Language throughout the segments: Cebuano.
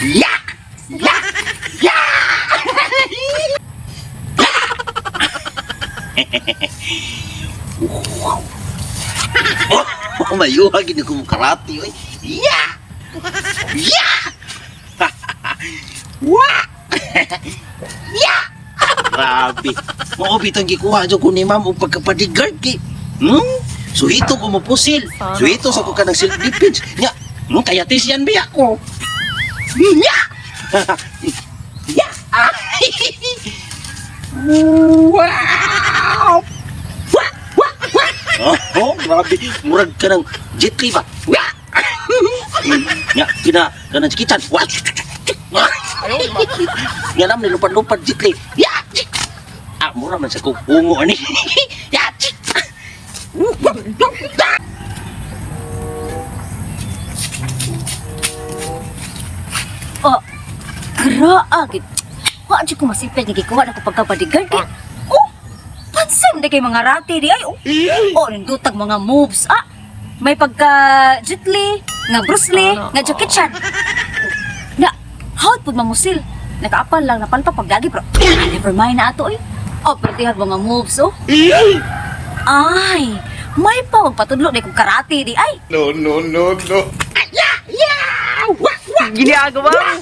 Ya! Ya! Ya! Oh, mayuha gini ko karate oy. Ya! Ya! Wa! Ya! Grabe. Mao bitong gikuha jud ko ni ma'am og pagka-bodyguard kay. Suhito ko mo pusil. Suhito sa ko kanang self defense. Nya, kaya tisian biya ko. Ya! Ya! Wow! Wah! Wah! Wah! Oh, oh, grabe. Murag ka ng Jet Li ba? Wah! Nya, kina, kanang Jackie Chan. Wah! Nga naman, nilupad-lupad Jet Li. Ya! Ah, mura man sa kong ungo ani. Ya! Oh, grabe. Wa jud ko masipit nga gikuha na ko pagka bodyguard kay. Oh, pansin na kay mga rati di ay. Oh, oh nindutag mga moves. Ah, may pagka Jet Li, nga Bruce Lee, nga Jackie Chan. Na, how pud mangusil? Nakaapal lang napalpa pagdagi pero ah, never mind na ato oy. Oh, pero tihag mga moves oh. Ay, may pa magpatudlo na kong karate di ay. No, no, no, no. Ya! Ya! Wah! Wah! Ginagawa mo.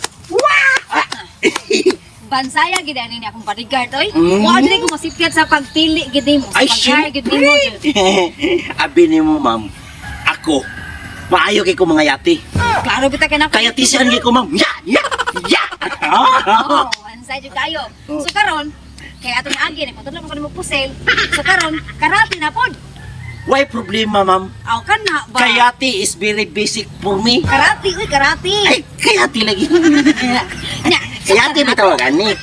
Bansaya gid ani ni akong bodyguard oy. Mm. Wa jud ko masipyat sa pagpili gid nimo, sa Ay, pag-hire gid nimo jud. Abi nimo, ma'am. Ako, maayo kay ko mga yati. Klaro kita kay nako. Kaya tisian kay ko, ma'am. Ya! Ya! Ya! Oh, bansay jud kayo. So karon kay atong agi ni patudlo ko nimo pusil. So karon karate na pod. Why problema, ma'am? Aw kana ba? Kayati is very basic for me. Karate uy, karate. Ay, kayati lagi. Nya, so Kayati karon- ba tawagan ni?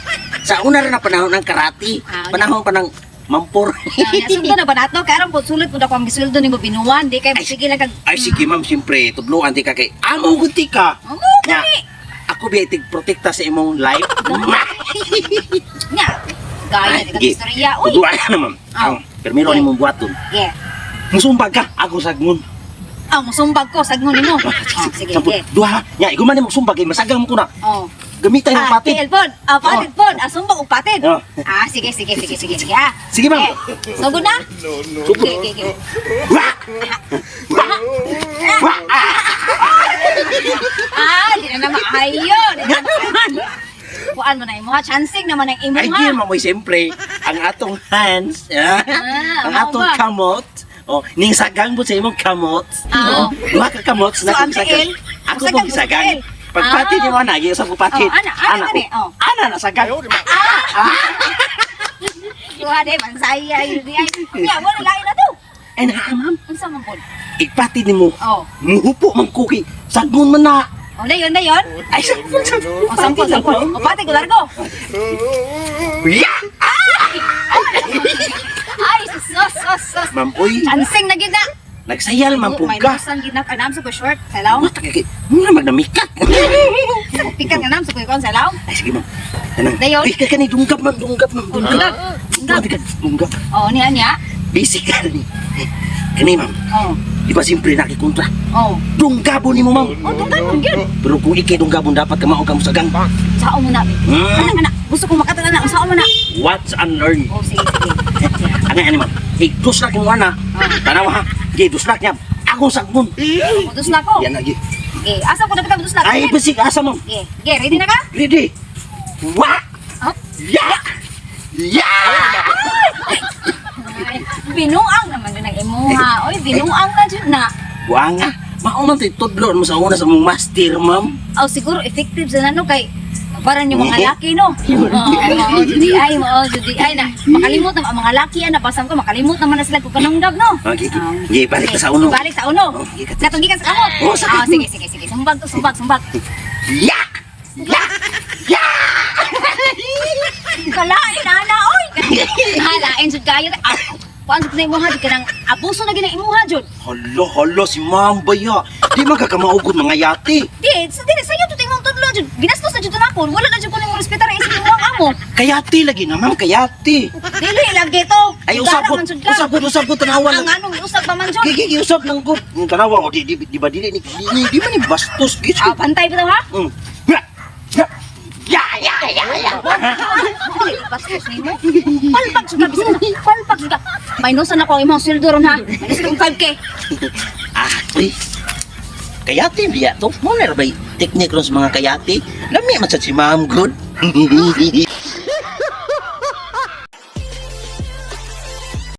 Sa una rin na panahon ng karate. Ah, Panahon pa ng mampor. Ah, nya, sugdan na ba nato? Karon pod sulit pud ako ang gisweldo nimo binuwan, di kay sige lang kag Ay, sige ma'am, siyempre, tudloan ti ka kay amo gud ti ka. Amo Nya, gani. ako biya tig protekta sa imong life. Nya, gaya di ka Sige. istorya uy. Tudloan na, ma'am. Ah. Ang permiro Okay. ni mong buhaton. Yeah. Musumbag ka, ako sagmon. Ah, musumbag ko sagnon nimo. Oh, sige, Sampun, sige. duha. Nya, iguman nimo sumbag kay masagang mo ko na. Oh. Gamitan yung Ah, patid. TL pod. Ah, patid pod. Ah, sumbag og patid. Oh. Ah, sige, sige, sige, sige, sige. Ah. Sige, ma'am. Okay. So, good na? No, no, Okay, okay, okay. Wah! Wah! Wah! Ah, di na na maayo. Di na maayo. Kuan mo na imo ha, chancing naman ang imo Ay, ha. di mamoy siyempre, ang atong hands, ah, ang mao atong ba? kamot, oh, ning sagang po sa imong kamot. Ah. Oh, duha ka kamot So, na ang kong sagang. tiil, Ako sagang pong po sa sagang. tiil. Pagpatid Ah. ni mo na, sa ko patid. Oh, ana, ana gani, oh. Ana na sagang. Duha de mansaya yun di ay. Nya, wala lain na to. Ay na, ma'am. Unsa man pod? Ipatid nimo. Oh. Muhupo man kuki. Sagmon man na. Oh, na yun, na yun. Ay, sagmon, sagmon. Oh, sampol, sampol. Oh, patid ko largo. Ya! Ay, sus, sus, sus. Ma'am, uy, Chancing na gid na. nagsayal man po May ka. lusan gid na kay nam sa ko short. Salaw. Mata kay, muna magnamikat. Pikat nga nam sa ko kon salaw. Ay, sige, ma'am. Kanang, Dayon. Ay, kani, dunggap, ma'am, dunggap, ma'am, Oh, dunggap. dunggap. Dunggap, dunggap. Oh, niya niya. Basic ka ni. Kani, ma'am. Oh. Di ba siyempre nakikontra? Oh. Dunggabon ni mo, ma'am. Oh, tunggal mo gyud. Pero kung ikay dunggabon, dapat ka mao ka mo sa gang. Sao mo na, be. Hmm. Ana ana, gusto ko makatala na. Sao mo na? Watch and learn. Oh, sige, sige. Ano yan, ma'am? Duslak mo, ana. Ah. Tanawa, ha? Gi, duslak niya. Ako sagmon. Mudus na ko. Yan lagi. Okay, asa ko dapat mudus na? Ay, basic asa, ma'am. Okay, okay, ready na ka? Ready? Wa! Oh. Ya! Ya! Ay, binuang naman din ang imuha. Oy, binuang na jud na. Buanga. Mao man tay tudlo mo sa una sa mong master, ma'am. Aw, siguro effective sa nano kay parang yung mga laki no. Oo, oo, jud ay, oo, jud ay na. Makalimot na ang mga laki ana basan ko makalimot naman na sila kung kanunggab no. Okay, okay. Ah, Sige, balik ka sa uno. Balik sa uno. Oh, sige ka. Katong gikan sa kamot. Oh, sa Ah, kamot. sige, sige, sige. Sumbag to, sumbag, sumbag. Ya! Ya! Ya! Kalain ana oy. Kalain jud kayo. Ah, kuan jud na imuha jud kanang abuso na gid ang imuha jud. Hala, hala, si ma'am ba ya? Di man kakamaugod mga yati. Di, sa dili sayo jud imong tudlo jud. Ginastos na jud nako. Wala na jud ko nimo respetar ang isip imong amo. Kayati lagi na, ma'am, kayati. Dili lang gito. Ay, usap ko, usap ko, usap ko, tanawa Ang lang. anong usap pa man jud. Gigi, gi, usap lang ko. Yung tanawa ko, di ba dili, di man ni bastos, gis Ah, pantay bitaw ha? Ya! Bastos nimo. Palpag jud ka bisan. Palpag jud ka. Minusan ako ang imong sweldo ron ha. Minus kong 5K. Ah, uy. Kayati biya to. Mo na ba technique ron sa mga kayati? Lami man sad si ma'am good.